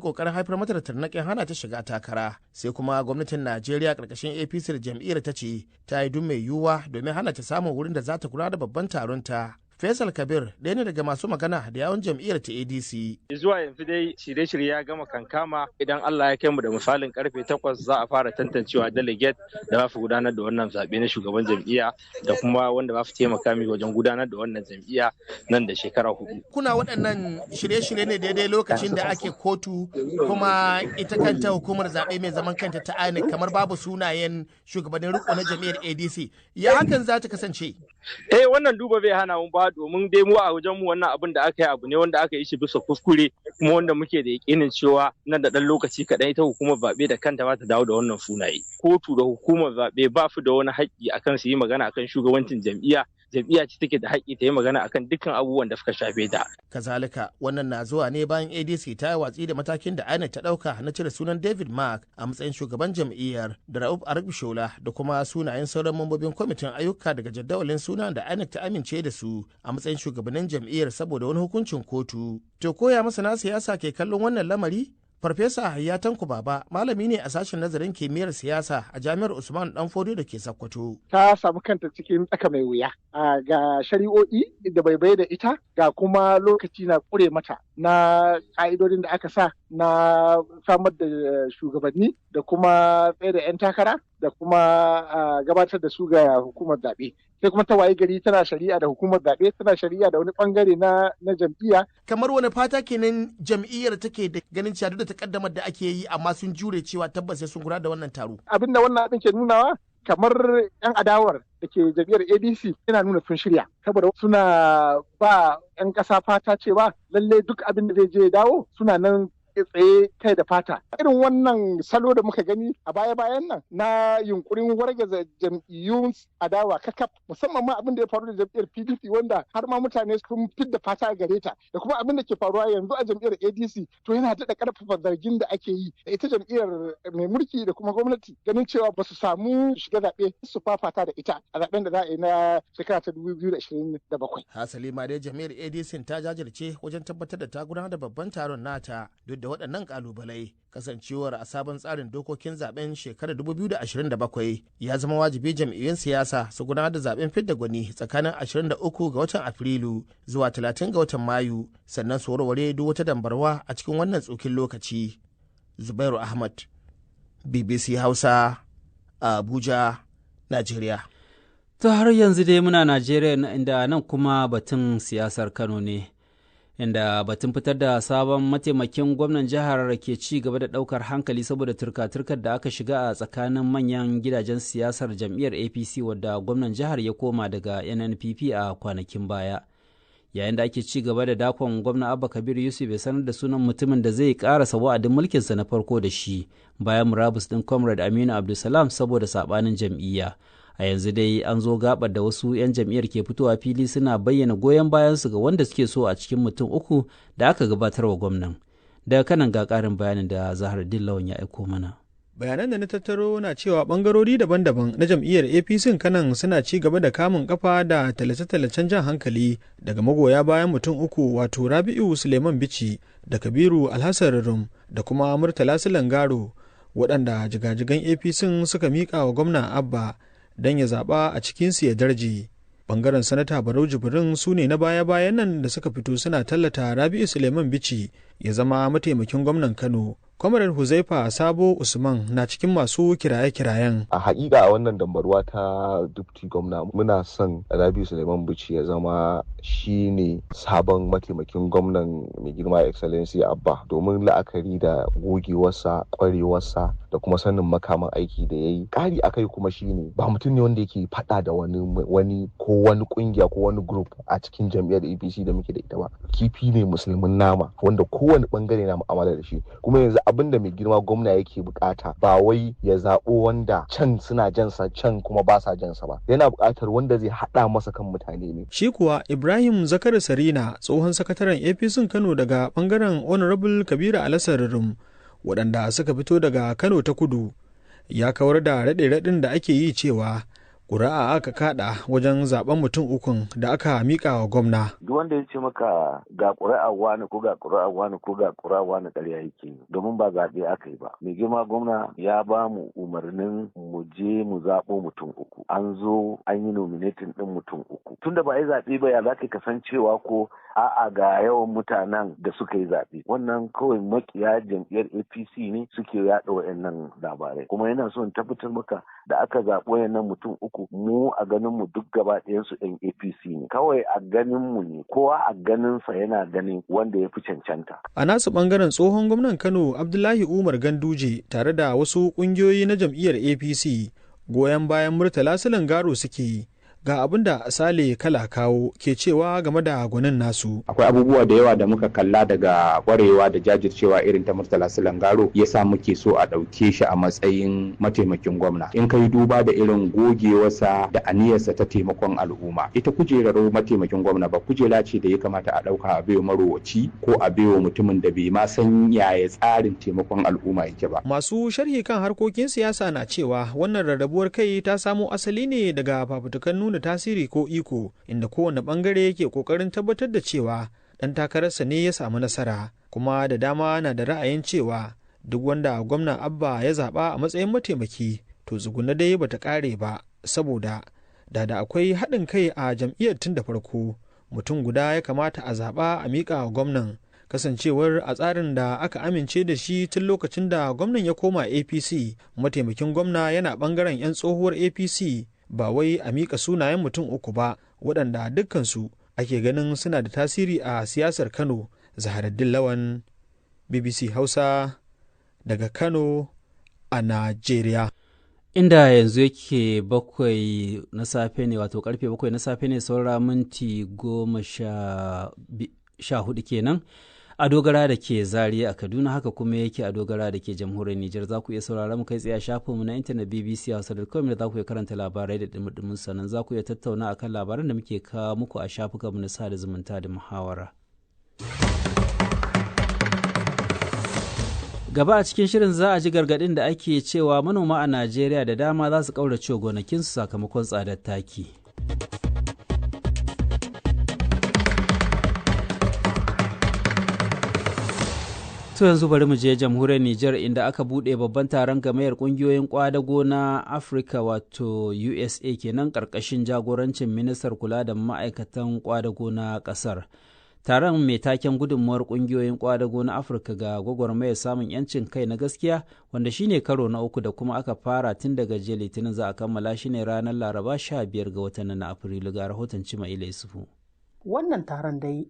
Kokarin haifar mata da tarnaƙin hana ta shiga takara, sai kuma gwamnatin Najeriya karkashin APC da jam'iyyar ta ce ta yi duk mai yiwuwa domin hana ta samun wurin da za ta kula da babban taron ta. Faisal Kabir ɗaya ne daga masu magana da yawun jam'iyyar ta ADC. Zuwa yanzu dai shirye-shirye ya gama kankama. Idan Allah ya kai mu da misalin karfe 8 za a fara tantancewa delegate da za su gudanar da wannan zaɓe na shugaban jam'iyya da kuma wanda za su taimaka mi wajen gudanar da wannan jam'iyya nan da shekara 4. Kuna waɗannan shirye-shirye ne daidai lokacin da ake kotu, kuma ita kanta hukumar zaɓe mai zaman kanta ta INEC kamar babu sunayen shugabannin riko na jam'iyyar ADC. Ya hakan za ta kasance? Eh, wannan duba bai hana mu ba, domin dai mu a wajen mu wannan abin da aka yi abu ne wanda aka yi shi bisa kuskure, kuma wanda muke da yakinin cewa nan da dan lokaci kaɗan ita hukumar zaɓe da kanta ba ta dawo da wannan sunaye. Kotu da hukumar zaɓe ba su da wani haƙƙi akan su yi magana akan shugabancin jam'iyya. Jam'iyya ce take da haƙƙi ta yi magana akan dukkan abubuwan da suka shafe ta. Kazalika, wannan na zuwa ne bayan ADC ta yi watsi da matakin da INEC ta ɗauka na cire sunan David Mark a matsayin shugaban jam'iyyar da Rauf Argbishola da kuma sunayen sauran mambobin kwamitin ayyuka daga jadawalin sunan da INEC ta amince da su a matsayin shugabannin jam'iyyar saboda wani hukuncin kotu. To, koya masana siyasa ke kallon wannan lamari? Farfesa Hayya Tanko Baba malami ne a sashen nazarin kimiyyar siyasa a Jami'ar Usman Danfodiyo da ke Sokoto. Ta samu kanta cikin tsaka mai wuya. Ga shari'o'i da bai bai da ita, ga kuma lokaci na kure mata na ka'idodin da aka sa na samar da shugabanni da kuma tsaye da 'yan takara da kuma gabatar da su ga hukumar zaɓe. Sai kuma ta waye gari tana shari'a da hukumar zaɓe, tana shari'a da wani bangare na jam'iyya. Kamar wani fata kenan jam'iyyar take da ganin cewa duk da takaddamar da ake yi, amma sun jure cewa tabbas sai sun gudanar da wannan taro? Abin da wannan abin ke nunawa, kamar 'yan adawar da ke jam'iyyar ADC yana nuna sun shirya, saboda suna ba 'yan ƙasa fata cewa lallai duk abin da zai je dawo suna nan tsaye kai da fata. Irin wannan salo da muka gani a baya-bayan nan na yunkurin wargaza jam'iyyun adawa kakaf, musamman ma abin da ya faru da jam'iyyar PDP, wanda har ma mutane sun fidda fata gare ta, da kuma abin da ke faruwa yanzu a jam'iyyar ADC, to yana daɗa ƙarfafa zargin da ake yi da ita jam'iyyar mai mulki da kuma gwamnati, ganin cewa ba su samu shiga zaɓe su fafata da ita a zaɓen da za a yi na shekara ta 2027. Hasali ma dai jam'iyyar ADC ta jajirce wajen tabbatar da ta gudanar da babban taron nata duk da waɗannan ƙalubalai, kasancewar a sabon tsarin dokokin zaben shekarar 2027 ya zama wajibi jam'iyyun siyasa su gudanar da zaben fidda gwani tsakanin 23 ga watan Afrilu zuwa 30 ga watan Mayu, sannan su warware duk wata dambarwa a cikin wannan tsokin lokaci. Zubairu Ahmad, BBC Hausa, Abuja, Najeriya. To, har yanzu dai muna Najeriya, inda nan kuma batun siyasar Kano ne, inda batun fitar da sabon mataimakin gwamnan jihar ke ci gaba da daukar hankali saboda turka-turkar da aka shiga a tsakanin manyan gidajen siyasar jam'iyyar APC, wadda gwamnan jihar ya koma daga NNPP a kwanakin baya. Yayin da ake ci gaba da dakon gwamna Abba Kabir Yusuf ya sanar da sunan mutumin da zai karasa wa'adin mulkinsa na farko da shi bayan murabus din Comrade Aminu Abdulsalam saboda sabanin jam'iyya, a yanzu dai an zo gabar da wasu 'yan jam'iyyar ke fitowa fili suna bayyana goyon bayansu ga wanda suke so a cikin mutum uku da aka gabatar wa gwamnan. Daga kanan ga karin bayanin da Zahar Dillawan ya aiko mana. Bayanan da na tattaro na cewa bangarori daban-daban na jam'iyyar APC Kanan suna ci gaba da kamun kafa da tallace-tallacen jan hankali daga magoya bayan mutum uku, wato Rabi'u Suleiman Bichi da Kabiru Alhassan Rum da kuma Murtala Garo, waɗanda jigajigan APC suka miƙa wa gwamna Abba don ya zaɓa a cikinsu ya darje. Bangaren Sanata Barau Jibrin su ne na baya-bayan nan da suka fito suna tallata Rabi'u Suleiman Bichi ya zama mataimakin gwamnan Kano. Kwamarar Huzaifa Sabo Usman na cikin masu kiraye-kirayen. A haƙiƙa, a wannan dambarwa ta dupti gwamna, muna son Rabi'u Suleiman Bichi ya zama shine sabon mataimakin gwamnan mai girma Excellency Abba, domin la'akari da gogewarsa, ƙwarewarsa da kuma sanin makaman aiki da ya yi. Ƙari akai kuma shine ba mutum ne wanda yake faɗa da wani wani ko wani ƙungiya ko wani group a cikin jam'iyyar APC da muke da ita ba. Kifi ne musulmin nama wanda kowane bangare na mu'amala da shi. Kuma yanzu abin da mai girma gwamna yake bukata ba wai ya zaɓo wanda can suna jansa, can kuma ba sa jansa ba, yana bukatar wanda zai haɗa masa kan mutane ne. Shi kuwa Ibrahim Zakari Sarina, tsohon sakataren APC Kano daga bangaren Honorable Kabiru Alasar Rum, waɗanda suka fito daga Kano ta Kudu, ya kawar da raɗe-raɗin da ake yi cewa Ƙuri'a aka kaɗa wajen zaben mutum ukun da aka miƙa wa gwamna. Duk wanda ya ce maka ga ƙuri'a wani ko ga ƙuri'a wani ko ga ƙuri'a wani ƙarya yake domin ba zaɓe aka yi ba. Mai girma gwamna ya ba mu umarnin mu je mu zaɓo mutum 3. An zo an yi nominating ɗin mutum 3. Tunda ba a yi zaɓe ba ya za ka kasancewa ko a'a ga yawan mutanen da suka yi zaɓe. Wannan kawai makiya jam'iyyar APC ne suke yaɗa waɗannan labarai. Kuma yana so in tabbatar maka da aka zaɓi wayannan mutum 3 mu a ganin mu duk gaba ɗayan su ɗan APC ne kawai a ganin mu ne kowa a ganin sa yana ganin wanda ya fi cancanta. A nasu bangaren tsohon gwamnan Kano Abdullahi Umar Ganduje tare da wasu ƙungiyoyi na jam'iyyar APC goyon bayan Murtala Sulan Garo suke yi. Ga abin da Sale Kala Kawo ke cewa game da gwanin nasu. Akwai abubuwa da yawa da muka kalla daga kwarewa da jajircewa irin ta Murtala Garo ya sa muke so a ɗauke shi a matsayin mataimakin gwamna. In kai duba da irin gogewarsa da aniyarsa ta taimakon al'umma. Ita kujerar mataimakin gwamna ba kujera ce da ya kamata a ɗauka a baiwa marowaci ko a baiwa mutumin da bai ma san yaya tsarin taimakon al'umma yake ba. Masu sharhi kan harkokin siyasa na cewa wannan rarrabuwar kai ta samo asali ne daga fafutukan nuna tasiri ko iko inda kowane bangare yake kokarin tabbatar da cewa dan takararsa ne ya samu nasara kuma da dama na da ra'ayin cewa duk wanda gwamna Abba ya zaba a matsayin mataimaki to tsuguna dai bata kare ba saboda da akwai haɗin kai a jam'iyyar tun da farko mutum guda ya kamata a zaba a miƙa wa gwamnan kasancewar a tsarin da aka amince da shi tun lokacin da gwamnan ya koma APC mataimakin gwamna yana bangaren 'yan tsohuwar APC ba wai a miƙa sunayen mutum 3 ba waɗanda dukkansu ake ganin suna da tasiri a siyasar Kano. Zaharaddin Lawan, BBC Hausa daga Kano a Najeriya. Inda yanzu yake 7 na safe ne, wato karfe 7 na safe ne saura minti 14 kenan. A Dogara da ke Zaria a Kaduna, haka kuma yake a Dogara da ke jamhuriyar Nijar. Za ku iya sauraron mu kai tsaye a shafinmu na intanet BBC Hausa.com da za ku iya karanta labarai da dumudumin sannan za ku iya tattauna akan labaran da muke kawo muku a shafukanmu na sada zumunta da muhawara. Gaba a cikin shirin za a ji gargaɗin da ake cewa manoma a Najeriya da dama za su ƙaurace gonakinsu sakamakon tsadar taki. To yanzu bari mu je jamhuriyar Nijar inda aka buɗe babban taron gamayar ƙungiyoyin ƙwadago na Afirka wato USA kenan ƙarƙashin jagorancin ministar kula da ma'aikatan ƙwadago na ƙasar. Taron mai taken gudunmuwar ƙungiyoyin ƙwadago na Afirka ga gwagwarmayar samun 'yancin kai na gaskiya wanda shine karo na 3 da kuma aka fara tun daga jiya Litinin za a kammala shi ne ranar Laraba 15 ga watan na Afrilu. Ga rahoton Cima Ila Isufu. Wannan taron dai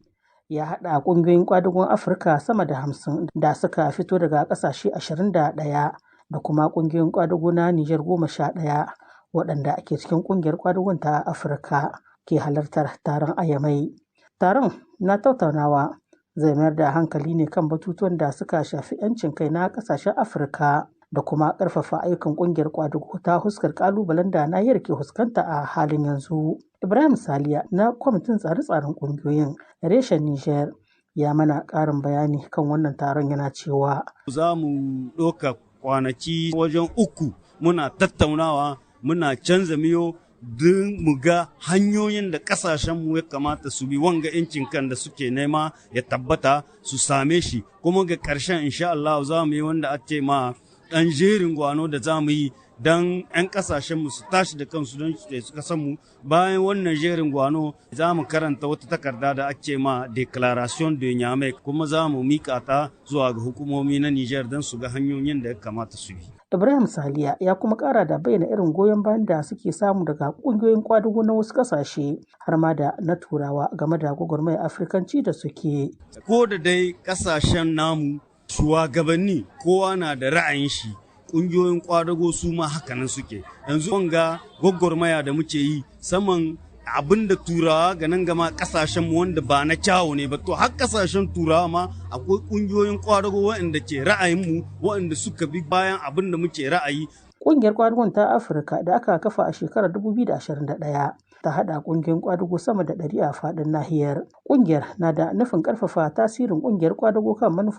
ya haɗa ƙungiyoyin ƙwadagon Afirka sama da 50 da suka fito daga ƙasashe 21 da kuma ƙungiyoyin ƙwadago na Nijar 11 waɗanda ake cikin ƙungiyar ƙwadagon ta Afirka ke halartar taron a Yamai. Taron na tattaunawa zai mayar da hankali ne kan batutuwan da suka shafi 'yancin kai na ƙasashen Afirka da kuma ƙarfafa ayyukan ƙungiyar ƙwadago ta huskar ƙalubalen da nahiyar ke fuskanta a halin yanzu. Ibrahim Saliya na kwamitin tsare-tsaren ƙungiyoyin reshen Nijar ya mana ƙarin bayani kan wannan taron yana cewa. Za mu ɗauka kwanaki wajen 3 muna tattaunawa muna canza miyo don mu ga hanyoyin da ƙasashenmu ya kamata su bi wanga 'yancin kan da suke nema ya tabbata su same shi, kuma ga ƙarshen insha Allah za mu yi wanda ake ma ɗan jerin gwano da za mu yi don 'yan kasashenmu su tashi da kansu don su kasanmu. Bayan wannan jerin gwano za mu karanta wata takarda da ake ma Declaration de Niamey, kuma za mu mika ta zuwa ga hukumomi na Niger don su ga hanyoyin da ya kamata su bi. Ibrahim Saliya ya kuma kara da bayyana irin goyon bayan da suke samu daga kungiyoyin kwadugo na wasu kasashe har ma da na Turawa game da gwagwarmayar Afrikanci da suke. Ko da dai kasashen namu shugabanni kowa na da ra'ayin shi, kungiyoyin kwadago su ma hakanan suke. Yanzu wanga gwagwarmaya da muke yi saman abin da Turawa ga nan gama kasashen mu wanda ba na kyawu ne ba, to har kasashen Turawa ma akwai kungiyoyin kwadago waɗanda ke ra'ayin mu, waɗanda suka bi bayan abin da muke ra'ayi. Ƙungiyar kwadagon ta Afirka da aka kafa a shekarar 2021 ta haɗa ƙungiyoyin kwadago sama da 100 a faɗin nahiyar. Ƙungiyar na da nufin ƙarfafa tasirin ƙungiyar kwadago kan manufofi